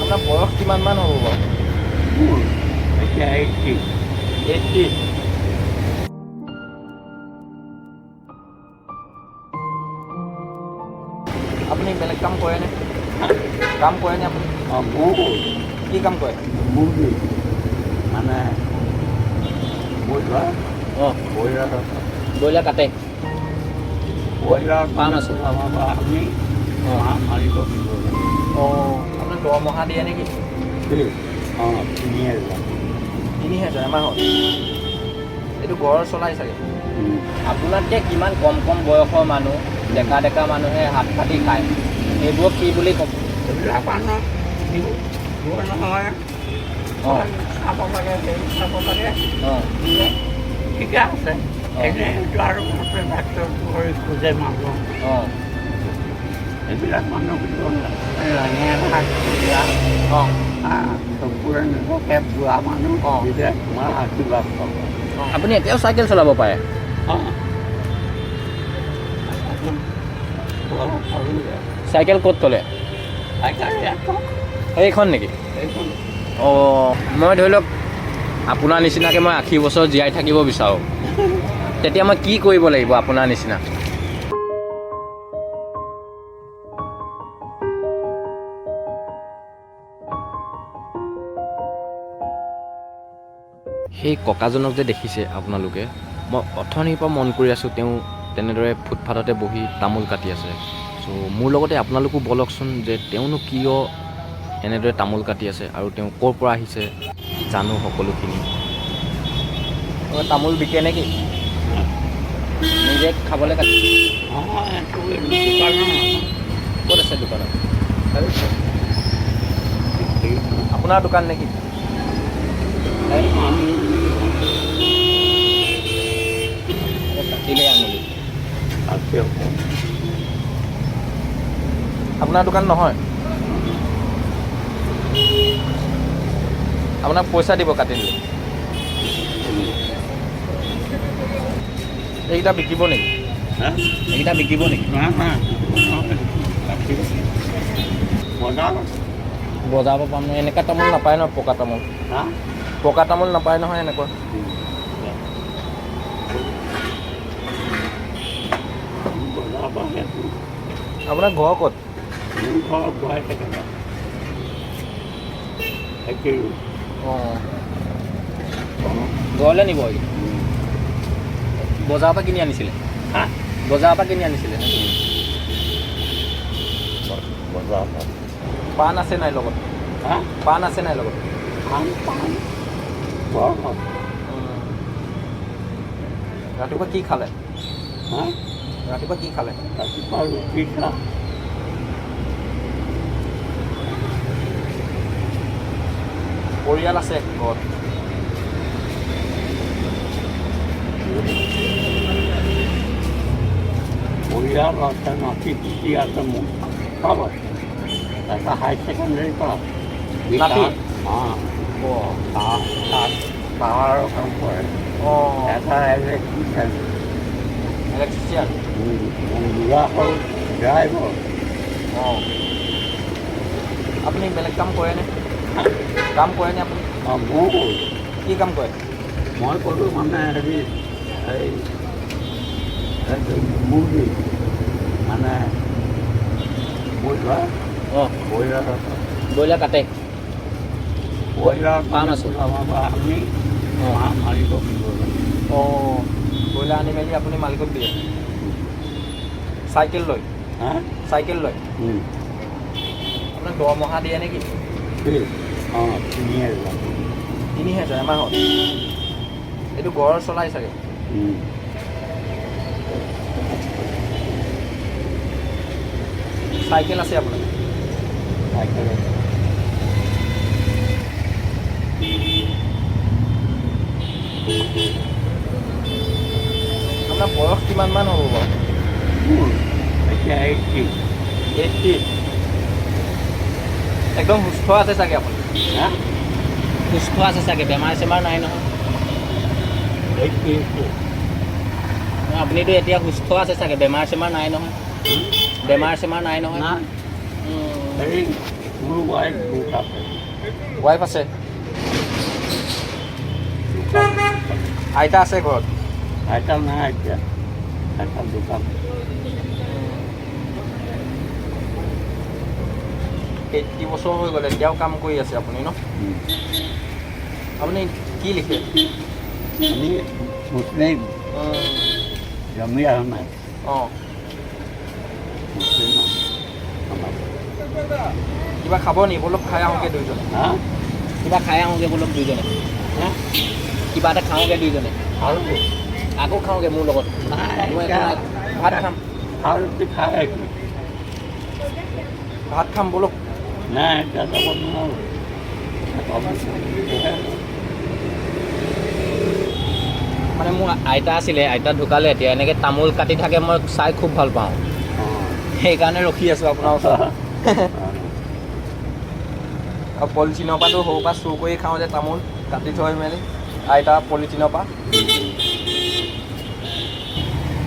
আপোনাৰ বয়স কিমানমান হ'ব বাৰু? মোৰ এতিয়া 80। 80। আপুনি বেলেগ কাম কৰেনে? কাম কৰেনে আপুনি? অঁ, ময়ো কৰোঁ। কি কাম কৰে? মুৰ্গী, মানে ব্ৰইলাৰ। অঁ। ব্ৰইলাৰ। ব্ৰইলাৰ কাটে? ব্ৰইলাৰ। পাণ আছে? আমাৰ পৰা আমি মালিকক দিব লাগে। অঁ, আপোনাক দৰমহা দিয়ে নেকি? অঁ, 3000। 3000 এমাহত? এইটো ঘৰ চলাই চাগে? আপোনাতকৈ কিমান কম কম বয়সৰ মানুহ, ডেকা ডেকা মানুহে হাত পাতি খায়, এইবোৰক কি বুলি ক'ব? এইবিলাক মানুহ দিব নহয়। অঁ। চাব লাগে, হেৰি চাব লাগে। অঁ। ঠিকে আছে, এনেই আৰু ডাক্তৰ কৰি খোজে মানুহ। অঁ। এইবিলাক মানুহ লেঙেৰা দিয়া। অঁ। চকুৰে নিজকে বুঢ়া মানুহ। অঁ। তেতিয়া তোমাৰ আশীৰ্বাদ পাব। আপুনি এতিয়াও চাইকেল চলাব পাৰে? অঁ, চাইকেল ক'ত থ'লে? চাইকেল ইয়াত। এইখন নেকি? এইখন। অঁ, মই ধৰি লওক আপোনাৰ নিচিনাকৈ মই 80 বছৰ জীয়াই থাকিব বিচাৰোঁ, তেতিয়া মই কি কৰিব লাগিব আপোনাৰ নিচিনা? সেই ককাজনক যে দেখিছে আপোনালোকে, মই অথনিৰ পৰা মন কৰি আছোঁ, তেওঁ তেনেদৰে ফুটপাথতে বহি তামোল কাটি আছে। চ' মোৰ লগতে আপোনালোকো ব'লকচোন যে তেওঁনো কিয় এনেদৰে তামোল কাটি আছে আৰু তেওঁ ক'ৰ পৰা আহিছে, জানো সকলোখিনি। তামোল বিকে নেকি? নিজে খাবলৈ কাটি? নহয়, এইটো দোকানৰ। ক'ত আছে দোকানত? আপোনাৰ দোকান নেকি? কাটিলে আঙুলি। আপোনাৰ দোকান নহয়? আপোনাক পইচা দিব কাটি দিলে। এইকেইটা বিকিব নেকি? এইকেইটা বিকিব নেকি? বজাৰৰ পৰা পাম নহয়? এনেকুৱা তামোল নাপায় নহয়, পকা তামোল। পকা তামোল নাপায় নহয় এনেকুৱা। আপোনাৰ ঘৰ ক'ত? অঁ, ঘৰলৈ নিব? বজাৰৰ পৰা কিনি আনিছিলে? বজাৰৰ পৰা কিনি আনিছিলে? পাণ আছে নাই লগত? পাণ আছে নাই লগত? ৰাতিপুৱা কি খালে? ৰাতিপুৱা কি খালে? ৰাতিপুৱা ৰুটি চাহ। পৰিয়াল আছে ঘৰত? পৰিয়াল আছে, নাতি পুতি আছে, মোৰ চব আছে। এটা হাই ছেকেণ্ডেৰী পাছ। নাতি? অঁ, পাহাৰৰ কাম কৰে। অঁ। এটা ইলেক্ট্ৰিচিয়ান। ইলেক্ট্ৰিচিয়ান। বুঢ়া হ'ল ড্ৰাইভাৰ। অঁ, আপুনি বেলেগ কাম কৰেনে? কাম কৰেনে আপুনি? অঁ, ময়ো কৰোঁ। কি কাম কৰে? মই কৰোঁ মানে হেৰি, এই মুৰ্গী, মানে ব্ৰইলাৰ। অঁ। ব্ৰইলাৰ। ব্ৰইলাৰ কাটে? ব্ৰইলাৰ। পাণ আছে? আমাৰ পৰা আমি মালিকক দিব লাগে। অঁ, ব্ৰইলাৰ আনি মেলি আপুনি মালিকক দিয়ে চাইকেল লৈ? চাইকেল লৈ? আপোনাক দৰমহা দিয়ে নেকি? অঁ, 3000। 3000 এমাহত? এইটো ঘৰ চলাই চাগে? চাইকেল আছে আপোনাৰ? চাইকেল। আপোনাৰ বয়স কিমানমান হ'ব বাৰু? মোৰ এতিয়া 80। 80। একদম সুস্থ আছে চাগে আপুনি? সুস্থ আছে চাগে, বেমাৰ চেমাৰ নাই নহয়? 80। আপুনিতো এতিয়া সুস্থ আছে চাগে, বেমাৰ চেমাৰ নাই নহয়? বেমাৰ চেমাৰ নাই নহয়? হেৰি। মোৰ ৱাইফ ঢুকাইছে। ৱাইফ আছে? আইতা আছে ঘৰত? আইতা নাই এতিয়া, আইতা ঢুকাল। 80 বছৰ হৈ গ'ল, এতিয়াও কাম কৰি আছে আপুনি ন? আপুনি কি লিখে? আমি মুছলিম, জমি আহমেদ। মুছলিম আমাৰ। কিবা খাব নি? ব'লক, খাই আহোঁগৈ দুইজনে। হা? কিবা খাই আহোঁগৈ ব'লক দুইজনে। হা? কিবা এটা খাওঁগৈ দুইজনে। আৰু আকৌ খাওঁগৈ মোৰ লগত। নাই। মই একো নাই, ভাত খাম। আৰু ৰুটি খাই আহিছোঁ। ভাত খাম ব'লক। নাই, এতিয়া যাব নোৱাৰোঁ। মানে মোৰ আইতা আছিলে, আইতা ঢুকালে। এতিয়া এনেকৈ তামোল কাটি থাকে, মই চাই খুব ভাল পাওঁ। সেইকাৰণে ৰখি আছোঁ আপোনাৰ ওচৰত। আৰু পলিথিনৰ পৰাতো সৰুৰ পৰা চুৰ কৰি খাওঁ যে তামোল কাটি থৈ মেলি আইতা পলিথিনৰ পৰা।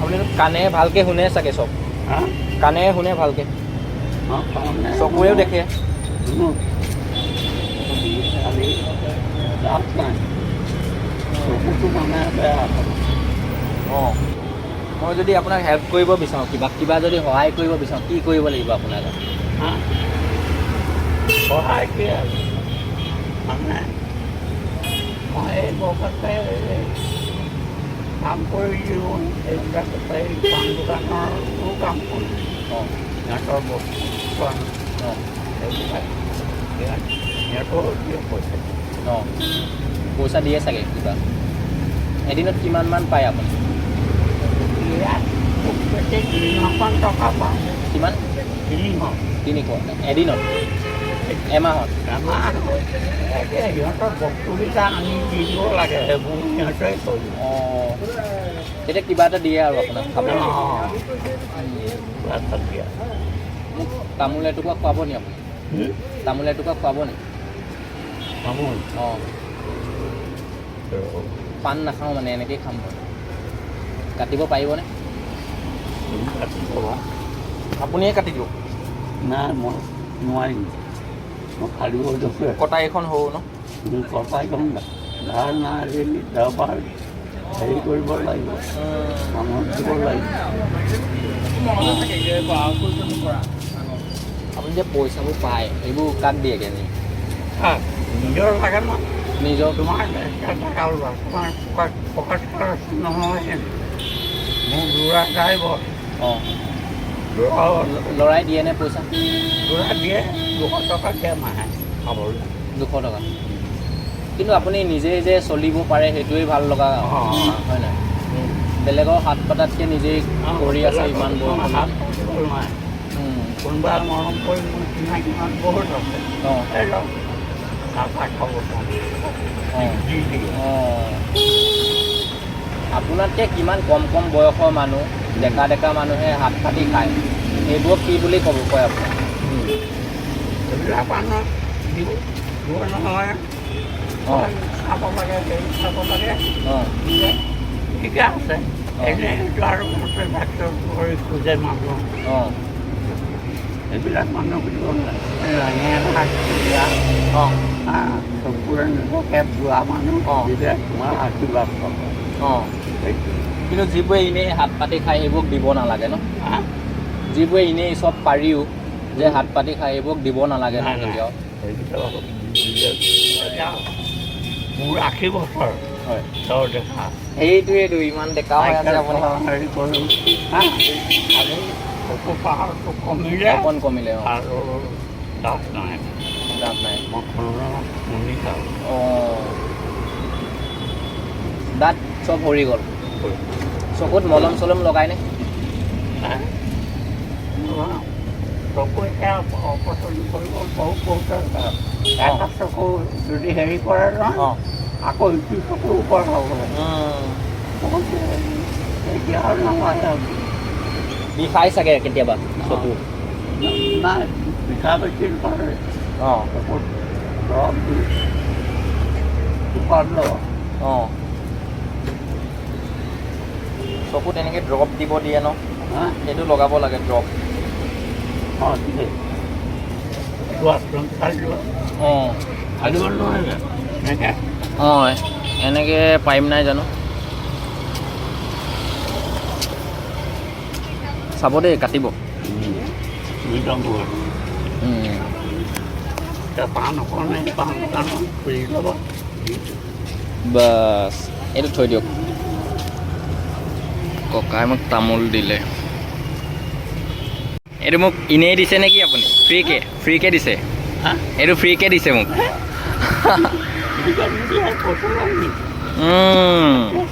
আপুনি কাণে ভালকৈ শুনে চাগে চব? হা? কাণেৰে শুনে ভালকৈ? অঁ, কাণে। চকুৰেও দেখে? শুনো। খালি দাঁত নাই, চকুটো মানে বেয়া। অঁ, মই যদি আপোনাক হেল্প কৰিব বিচাৰোঁ, কিবা কিবা যদি সহায় কৰিব বিচাৰোঁ, কি কৰিব লাগিব আপোনাক? হা, সহায় কি আৰু, মানে মই এই বয়সতে কাম কৰি দিওঁ এইবিলাক। এই পাণ দোকানৰো কাম কৰোঁ। সিহঁতৰ বস্তু আনো। সেইবিলাক সিহঁতেও দিয়ে পইচা। অঁ, পইচা দিয়ে চাগে কিবা। এদিনত কিমানমান পায় আপুনি? ইয়াত খুব বেছি 300মান টকা পাওঁ। কিমান? 300। 300 এদিনত? এমাহত? আমাৰ এতিয়া সিহঁতৰ বস্তুকেইটা আনি দি দিব লাগে, সেইবোৰ সিহঁতে কৰিব। অঁ, তেতিয়া কিবা এটা দিয়ে আৰু আপোনাক খাবলৈ? অঁ, কিবা এটা দিয়ে। মোক তামোল এটুকুৰা খুৱাব নি আপুনি? তামোল এটুকুৰা খুৱাব নি? তামোল? অঁ। পাণ নাখাওঁ, মানে এনেকেই খাম মই। কাটিব পাৰিবনে? তুমি কাটি ক'বা। আপুনিয়ে কাটি দিয়ক। নাই, মই নোৱাৰিম, মই ফালিব নোৱাৰোঁ। কটাৰীখন সৰু ন? কটাৰীখন ধাৰ নাই, দেওবাৰ হেৰি কৰিব লাগিব, মানুহক দিব লাগিব। আপুনি যে পইচাবোৰ পায়, সেইবোৰ কাক দিয়েগৈ নি? নিজৰ লাগে ন। নিজৰ। তোমাৰ টকা ওলোৱা, তোমাৰ পকেট পকেট খৰচ নহয়। মোৰ ল'ৰা ড্ৰাইভৰ। ল'ৰা। ল'ৰাই দিয়ে নে পইচা? ল'ৰা দিয়ে, 200 টকা দিয়ে মাহে খাবলৈ। 200 টকা। কিন্তু আপুনি নিজেই যে চলিব পাৰে, সেইটোৱেই ভাল লগা। হয় নাই? বেলেগৰ হাত পাতাতকৈ নিজেই কৰি আছে ইমান বয়সত। হাত পাতিব নোৱাৰে। কোনোবা মৰম কৰি, মোৰ চিনাকি মানুহ বহুত আছে। এই লওক, চাহ তাহ খাব পাৰোঁ। দি দিয়ে। অঁ, আপোনাতকৈ কিমান কম কম বয়সৰ মানুহ, ডেকা ডেকা মানুহে হাত পাতি খায়, সেইবোৰক কি বুলি ক'ব কয় আপুনি? এইবিলাক মানুহ দিব দিব নহয়। খাব লাগে, হেৰি খাব লাগে। ঠিকে আছে। এনেইতো আৰু ডাক্তৰ কৰি খোজে মানুহ। সেইবিলাক মানুহক দিব নালাগে। লেঙেৰা দিয়া, চকুৰে নেদেখে, বুঢ়া মানুহ দিলে তোমাৰ আশীৰ্বাদ পাব। সেইটো। কিন্তু যিবোৰে এনেই হাত পাতি খায়, সেইবোৰক দিব নালাগে ন? হা? যিবোৰে এনেই চব পাৰিও যে হাত পাতি খায়, সেইবোৰক দিব নালাগে ন? নাই, নাই। কেতিয়াও। সেইবিলাক দিলে এতিয়া মোৰ 80 বছৰ। তেওঁ দেখা। সেইটোৱেইতো, ইমান ডেকা হৈ আছে আপুনি। হেৰি কৰোঁ, হা, খালি চকু পাৱাৰটো কমিলে। অকণ কমিলে, অঁ। আৰু দাঁত নাই। দাঁত নাই। মই খুলি খাওঁ। অঁ, দাঁত চব সৰি গ'ল। চকুত মলম চলম লগাইনে? হা? চকু এতিয়া অপাৰেশ্যন কৰিব বহুত বহুত দৰকাৰ। এটা চকু যদি হেৰি কৰে নহয়, আকৌ ইটো চকু ওপৰত হ'ব লাগে। বহুত এতিয়া আৰু নহয় আৰু। বিষাই চাগে কেতিয়াবা চকু? নাই, বিষা বেছি নকৰে। চকুত দৰৱ দি টোপাত লওঁ। অঁ, চকুত এনেকৈ ড্ৰপ দিব দিয়ে ন? হা? সেইটো লগাব লাগে ড্ৰপ। অঁ, দিয়ে। চোৱাচোন, চাই লোৱা। অঁ। ফালিব নোৱাৰে এনেকৈ। অঁ, এনেকৈ পাৰিম নাই জানো, চাব দেই, কাটিব। একদম। এতিয়া পাণ অকণ, পাণ দোকান খুলি ল'ব। বাছ, এইটো থৈ দিয়ক। ককাই মোক তামোল দিলে। এইটো মোক এনেই দিছে নেকি আপুনি? ফ্ৰীকে দিছে? হা? এইটো ফ্ৰীকে দিছে মোক? ফ্ৰীকে নিদিয়ে, পইচা ল'ম নেকি?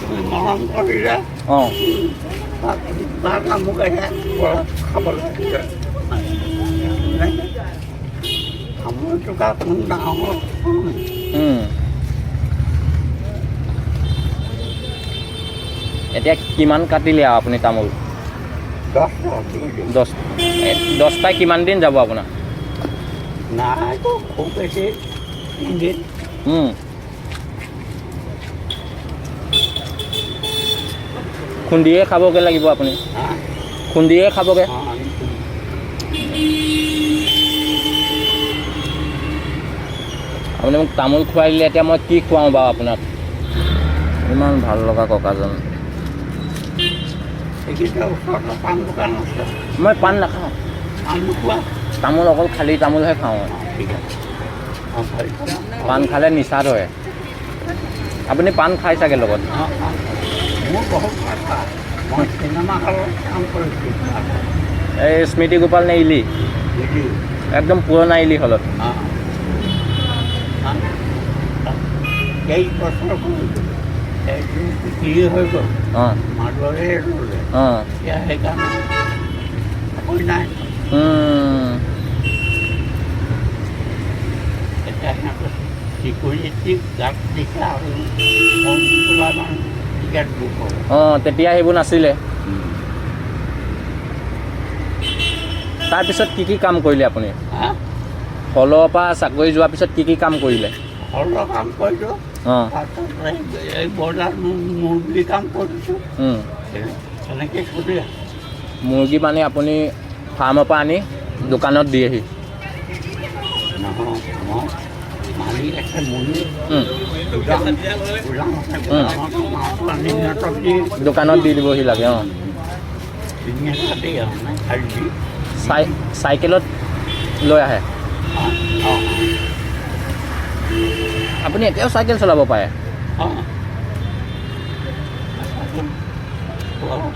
তুমি মৰম কৰিলে বা তামোক আহে খাবলৈ। তামোল টকা কোন ডাঙৰ? এতিয়া কিমান কাটিলে আৰু আপুনি তামোল? 10টা। 10। 10টাই কিমান দিন যাব আপোনাৰ? নাইতো, খুব বেছি 3 দিন। খুন্দিয়ে খাবগৈ লাগিব আপুনি? হা? খুন্দিয়ে খাবগৈ? অঁ। আপুনি মোক তামোল খুৱাই দিলে, এতিয়া মই কি খুৱাওঁ বাৰু আপোনাক? ইমান ভাল লগা ককাজন। এইকেইটা ওচৰতে পাণ দোকান আছে। মই পাণ নাখাওঁ। পাণ নোখোৱা? তামোল, অকল খালী তামোলহে খাওঁ মই। অঁ, ঠিক আছে। অঁ, ভাল। পাণ খালে নিচা ধৰে। আপুনি পাণ খাই চাগে লগত? অঁ অঁ মোৰ বহুত ভাল পায়। মই চিনেমা হলত কাম কৰিছিলোঁ। এই স্মৃতি গোপাল নে ইলি? বুজি। একদম পুৰণা ইলি হলত? অঁ, কেইবছৰ কৰিছিলোঁ, এইটো বিক্ৰী হৈ গ'ল। মাৰোৱাৰীয়ে ল'লে। এতিয়া সেইকাৰণে চাকৰি নাই। এতিয়া সিহঁতে চিকিউৰিটি গাৰ্ড দিছে আৰু ফোন পেলাই মানে টিকেট বুক কৰে। অঁ, তেতিয়া সেইবোৰ নাছিলে। তাৰপিছত কি কি কাম কৰিলে আপুনি? হা? হলৰ পৰা চাকৰি যোৱাৰ পিছত কি কি কাম কৰিলে? হলৰ কাম কৰিছোঁ। তাৰপিছত এই ব্ৰইলাৰ মুৰ্গী কাম কৰিছোঁ। তেনেকৈ চলি আছোঁ। মুৰ্গী মানে আপুনি ফাৰ্মৰ পৰা আনি দোকানত দিয়েহি? নহয়, মই মালিক আছে মুৰ্গী গুদাম, গুদাম আছে। গুদামত মালটো আনি সিহঁতক দি দোকানত দি দিবহি লাগে, অঁ। 3000 দিয়ে মানে খালি দি। চাইকেলত লৈ আহে? অঁ। আপুনি এতিয়াও চাইকেল চলাব পাৰে? অঁ, পাৰোঁ।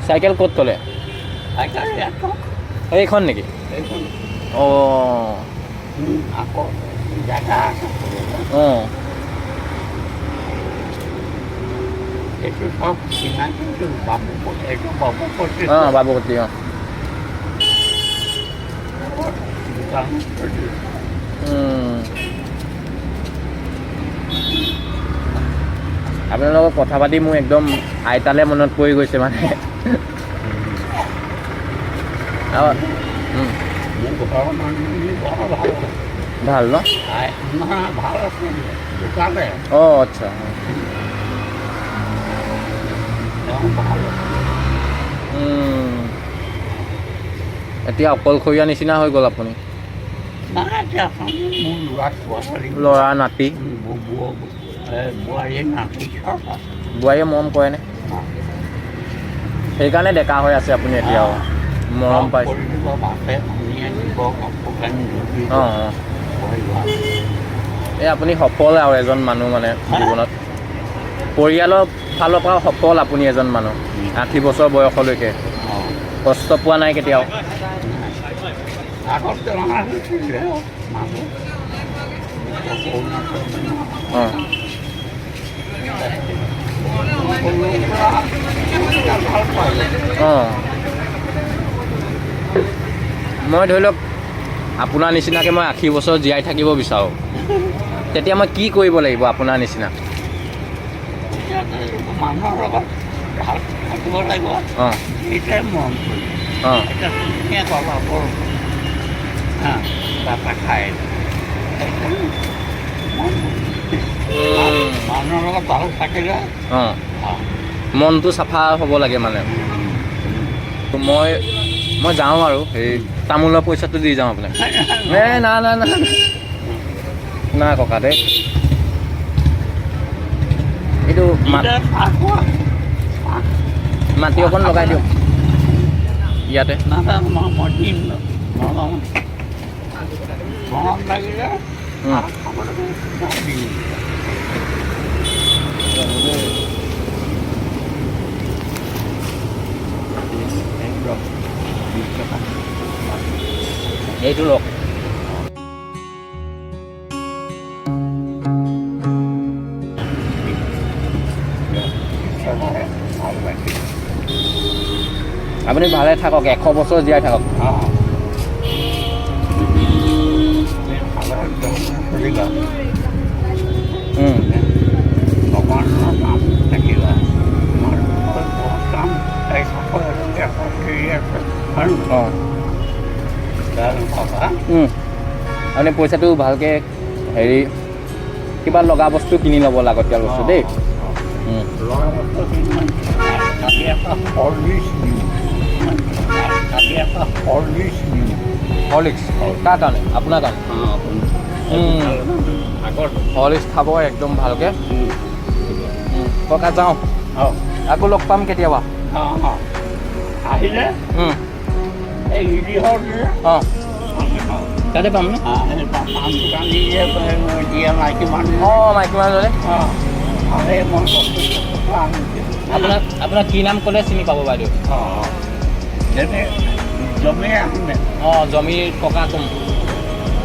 চাইকেল ক'ত থ'লে? চাইকেল ইয়াত। এইখন নেকি? এইখন। অঁ। আকৌ জেগা আছে। অঁ। এইটো চব চিনাকি, বাবু, এইটো বাবু। অঁ, বাবুকটি, অঁ। দোকানত থৈ দিছোঁ। আপোনাৰ লগত কথা পাতি মোৰ একদম আইতালে মনত পৰি গৈছে মানে আৰু। মোৰ ঘৰৰ মানুহজনী বৰ ভাল। ভাল ন? তাই নহয়, ভাল আছিলে, ঢুকালে। অঁ, আচ্ছা। তেওঁ ভাল আছিলে। এতিয়া অকলশৰীয়া নিচিনা হৈ গ'ল আপুনি? নাই, এতিয়া মোৰ ল'ৰা ছোৱালী। ল'ৰা, নাতি? বোৱাৰী, নাতি চব আছে। বোৱাৰীয়ে মৰম কৰেনে? সেইকাৰণে ডেকা হৈ আছে আপুনি এতিয়াও, মৰম পাইছে। কৰি দিব, ভাতে পানীয়ে দিব, কাপোৰ কানি ধুই দিব। অঁ অঁ কৰিব। এই আপুনি সফল আৰু এজন মানুহ মানে জীৱনত পৰিয়ালৰ ফালৰ পৰা সফল আপুনি এজন মানুহ। 80 বছৰ বয়সলৈকে কষ্ট পোৱা নাই কেতিয়াও। আগত বেমাৰ হৈছিলে মানুহ। অঁ। সৰুৰ পৰা ভাল পালে। অঁ, মই ধৰি লওক আপোনাৰ নিচিনাকৈ মই 80 বছৰ জীয়াই থাকিব বিচাৰোঁ, তেতিয়া মই কি কৰিব লাগিব আপোনাৰ নিচিনা? এতিয়া মানুহৰ লগত ভাল থাকিব লাগিব। সেইটোৱে মৰম কৰিব। এতিয়া তুমিয়ে ক'লা বৰ হা তাপা খাই, সেইকাৰণে মানুহৰ লগত ভাল থাকিলে ভাল। মনটো চাফা হ'ব লাগে মানে। মই মই যাওঁ আৰু হেৰি তামোলৰ পইচাটো দি যাওঁ আপোনাক। এ না না না না ককা দেই, এইটো এতিয়া চাহ খোৱা। মাটি অকণ লগাই দিয়ক ইয়াতে। নাজানো, মই দিম, নলওঁ। মৰম লাগিলে চাহ খাবলৈ দিম। 20 টকা। এইটো লওক। ভাল লাগিল। আপুনি ভালে থাকক, 100 বছৰ জীয়াই থাকক। অঁ, সাধাৰণ চলিবা। ভগৱানৰ নাম থাকিবা। তোমাৰ বহুত কাম এই চাকৰি হেৰি আছে আৰু বেয়া নাপাবা। আপুনি পইচাটো ভালকৈ হেৰি কিবা লগা বস্তু কিনি ল'ব, লাগতিয়াল বস্তু দেই। লগা বস্তু কিমান। কালি এটা হৰলিক্স দিওঁ, কালি এটা হৰলিক্স দিওঁ। হৰলিক্স কাৰ কাৰণে? আপোনাৰ কাৰণে? অঁ। আগত। হৰলিক্স খাব একদম ভালকৈ। ককা, যাওঁ। অঁ। আকৌ লগ পাম কেতিয়াবা। অঁ অঁ আহিলে এই ইলিহৰ যে তাতে পাম ন? পাণ দোকান দিয়ে দিয়ে মাইকী মানুহ। অঁ, মাইকী মানুহজনে। অঁ, আহে, মই বস্তু চস্তু আনিছোঁ। আপোনাক কি নাম ক'লে চিনি পাব বাইদেউ? অঁ, যেনে জমে আহোঁ। অঁ, জমিৰ ককা ক'ম।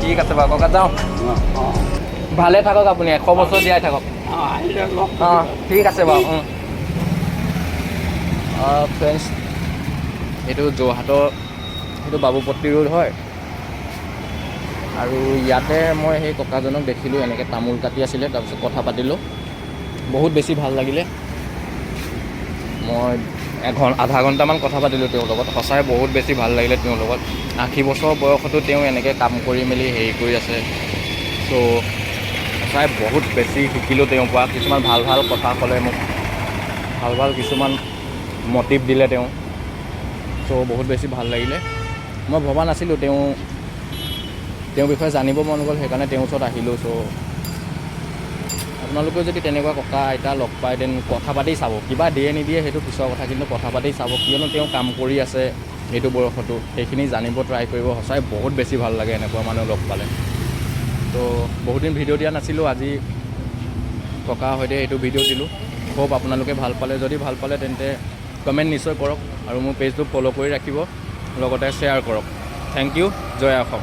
ঠিক আছে বাৰু ককা, যাওঁ। অঁ অঁ ভালে থাকক আপুনি, 100 বছৰ জীয়াই থাকক। অঁ, আহিলে লগ। অঁ, ঠিক আছে বাৰু। ফ্ৰেণ্ডছ, এইটো যোৰহাটৰ এইটো বাবুপট্টি ৰোড হয় আৰু ইয়াতে মই সেই ককাজনক দেখিলোঁ, এনেকৈ তামোল কাটি আছিলে। তাৰপিছত কথা পাতিলোঁ, বহুত বেছি ভাল লাগিলে। মই আধা ঘণ্টামান কথা পাতিলোঁ তেওঁৰ লগত। সঁচাই বহুত বেছি ভাল লাগিলে তেওঁৰ লগত। 80 বছৰ বয়সতো তেওঁ এনেকৈ কাম কৰি মেলি হেৰি কৰি আছে। চ' সঁচাই বহুত বেছি শিকিলোঁ তেওঁৰ পৰা। কিছুমান ভাল ভাল কথা ক'লে মোক, ভাল ভাল কিছুমান মটিভ দিলে তেওঁ। চ' বহুত বেছি ভাল লাগিলে। মই ভবা নাছিলোঁ, তেওঁ তেওঁৰ বিষয়ে জানিব মন গ'ল, সেইকাৰণে তেওঁৰ ওচৰত আহিলোঁ। চ' আপোনালোকেও যদি তেনেকুৱা ককা আইতা লগ পায়, then কথা পাতি চাব। কিবা দিয়ে নিদিয়ে সেইটো পিছৰ কথা, কিন্তু কথা পাতি চাব, কিয়নো তেওঁ কাম কৰি আছে এইটো বয়সতো, সেইখিনি জানিব ট্ৰাই কৰিব। সঁচাই বহুত বেছি ভাল লাগে এনেকুৱা মানুহ লগ পালে। ত' বহুত দিন ভিডিঅ' দিয়া নাছিলোঁ, আজি ককাৰ সৈতে এইটো ভিডিঅ' দিলোঁ। হোপ আপোনালোকে ভাল পালে। যদি ভাল পালে তেন্তে কমেণ্ট নিশ্চয় কৰক আৰু মোৰ পেজটো ফ'ল' কৰি ৰাখিব, লগতে শ্বেয়াৰ কৰক। Thank U. Joy Assam.